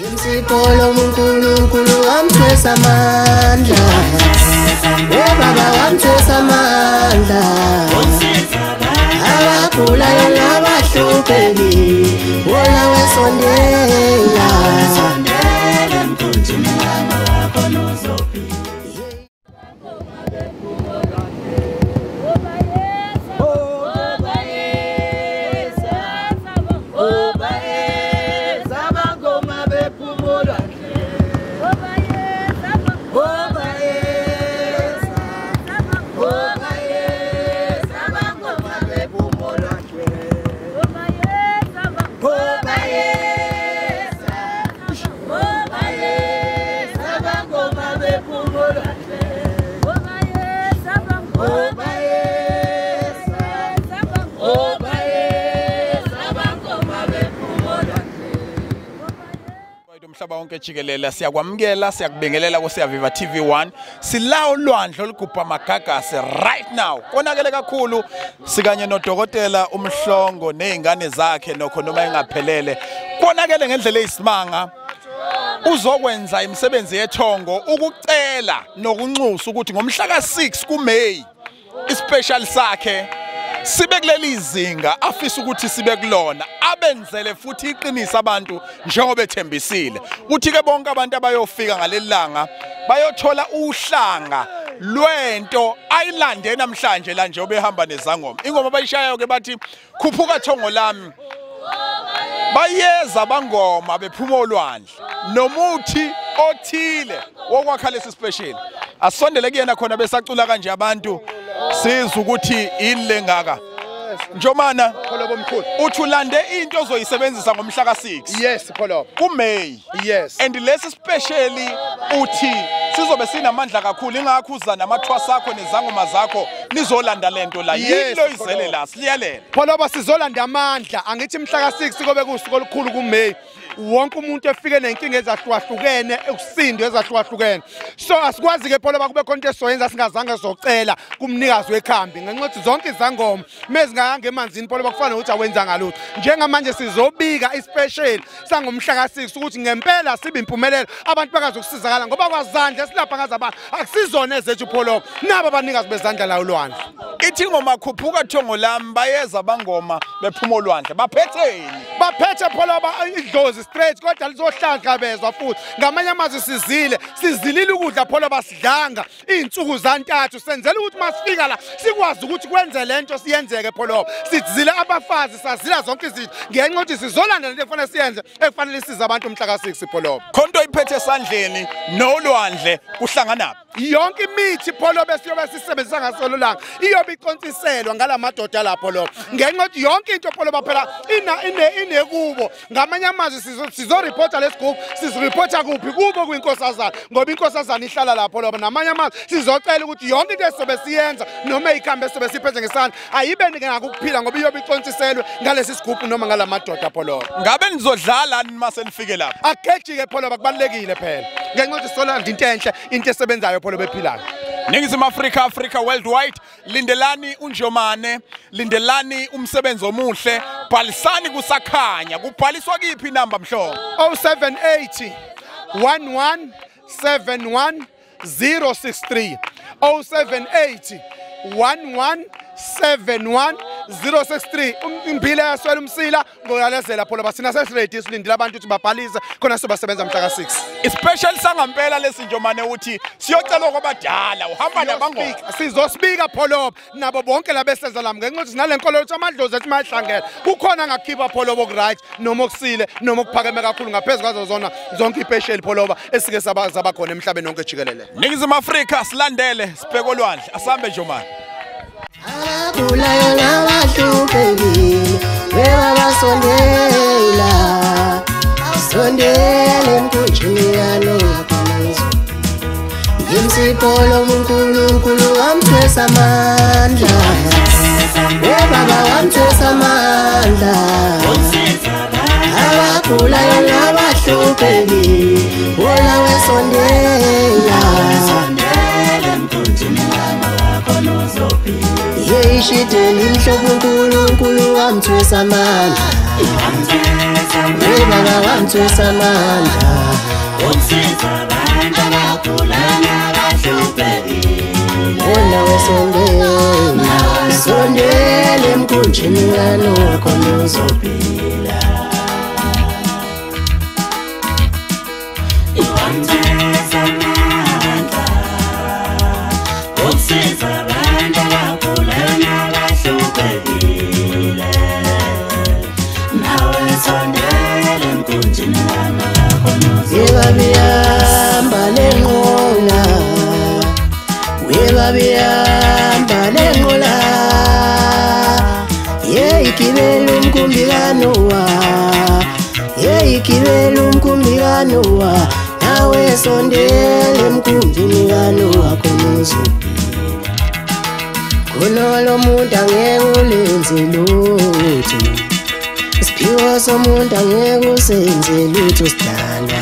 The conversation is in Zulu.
Imsipolo uNkulunkulu wamthwesa amandla. Baba wamthwesa amandla. Abagulayo nabahluphekile wona wesondela. Sondela mkhunjini wami wakho nozophila. Umhlaba wonke jikelele siyakwamukela, siyakubingelela ku Siyaviva TV1. Sila olwandle olugubha amagagasi right now. Konakele kakhulu sikanye nodokotela uMhlongo nezingane zakhe nokho noma engaphelele. Konakele ngendlela eyisimanga. Uzokwenza imisebenzi yethongo ukucela nokunxusa ukuthi ngomhla ka6 kuMay ispecial sakhe sibe kuleli zinga afisa ukuthi sibe kulona, abenzele futhi iqinisa abantu njengoba ethembisile. Uthi ke bonke abantu abayofika ngaleli langa bayothola uhlanga lwento ayilande namhlanje la njengoba ehamba nezangoma. Ingoma bayishayayo ke bathi khuphuka thongo lami. Bayeza bangoma bephuma olwandle nomuthi othile wokwakha lesi special. Asondele kuyena khona besacula kanje abantu sizwe ukuthi yini lengaka. Njomana Pholobo mkhulu, uthi ulande into ozoyisebenzisa ngomhla ka6. Yes Pholobo. KuMay. Yes. And lesi specially uthi sizobe sinamandla kakhulu, ingakho uza namathwasa akho nezangoma zakho nizolanda lento la. Yini lo izele la siyalele. Pholobo sizolanda amandla. Angithi mhla ka6 kobe kusuku olukhulu kuMay. Wonke umuntu efike nenkinga ezahlukahlukene, ukusindo ezahlukahlukene. So asikwazi ke Pholobo kube khona into esizoyenza singazange sizocela kumnikazi wekhambi. Ngenxa yokuthi zonke izangoma mezingayanga emanzini Pholobo kufana nokuthi awenza ngalutho. Njengamanje sizobika ispecial sangomhla ka6 ukuthi ngempela sibe impumelelo, abantu bakazokusizakala ngoba kwazandla esilapha ngazabantu akusizona ezethu Pholobo. Nabo abanikazi bezandla la olwandle. Ithi ingoma khuphuka thongo lami, bayeza bangoma bephuma olwandle. Baphetheni? Baphethe Pholobo idlozi straight, kodwa lizohlanhlabezwa futhi. Ngamanye amazwi sizile, sizilile ukudla Pholobo, sidlanga iy'nsuku zantathu senzela ukuthi masifika la sikwazi ukuthi kwenze lento siyenzeke Pholobo. Sizile abafazi, sazila zonke izinto ngenxa yokuthi sizolanda lento efanele siyenze, ekufanele isize abantu mhla ka6 Pholobo. Khonto iphethe esandleni nolwandle kuhlanganaphi? Yonke imithi Pholobo esiyobe sisebenzisa ngasolo langa iyobe iconsiselwa ngalamadoda lapho Pholobo. Ngenxa yokuthi yonke into Pholobo phela inekubo. Ngamanye amazwi sizoreporta lesigubhu, sizoreporta kuphi? Kubo kwinkosazana, ngoba inkosazana ihlala lapho Pholobo. Namanye amazwi sizocela ukuthi yonke into esizobe siyenza noma ikhambe esizobe siphethe ngesandla ayibe ngako ukuphila ngoba iyobe iconsiselwe ngalesi sigubhu noma ngalamadoda Pholobo. Ngabe nizodlala nima senifike lapho? Akugejike Pholobo, kubalulekile phela. Ngenxa yokuthi sizolanda into enhle, into esebenzayo Pholobo ephilayo. Ningizimu Afrika, Africa worldwide, lindelani uNjomane, lindelani umsebenzi omuhle, bhalisani kusakhanya. Kubhaliswa kiphi inamba Mhlongo? 078 11 71 063 078 11 71 063. Impilo yaswela umsila ngoyalezela Pholobo. Sina sesiready silindile abantu ukuthi babhalise khona sobasebenza mhla ka6. Ispecial sangampela lesi Njomane uthi siyocela kwabadala uhamba nabangoma. Sizosibika Pholobo nabo bonke labesenza lami ngenxa yokuthi sinalenkolo yokuthi amadlozi ethi mayihlangene kukhona angakhipha Pholobo ku right noma okusile noma okuphakeme kakhulu ngaphezulu kwazo zona zonke ipesheli Pholobo esike saba khona emhlabeni wonke jikelele. Ningizimu Afrika silandele sibheke olwandle. Asambe Njomane. Abagulayo nabahluphekile bebabasondela, sondela emkhunjini yanoyakhonzo. Ngimsipolo uNkulunkulu wamthwesa amandla. Baba wamthwesa amandla. Abagulayo nabahluphekile wona wesondela. Sondela mkhunjini wami wakho nozophila. Yeyishideli mhlobo uNkulunkulu wamthwesa amandla. Webaba wamthwesa amandla Ukusiza abantu abagulayo nabahluphekile. Nawe sondela, sondela emkhunjini kaNowa khona uzophila. Wamthwesa amandla Ukusiza abantu abagulayo nabahluphekile. Nawe sondela emkhunjini kaNowa khona uzophila. Webabihamba lenqola, webabihamba lenqola, yeyigibela umkhumbi kaNowa, yeyigibela umkhumbi kaNowa. Nawe sondela emkhunjini kaNowa khona uzophila. Khona lo muntu angeke ulenze lutho, isiphiwo somuntu angeke usenze lutho sidalwa.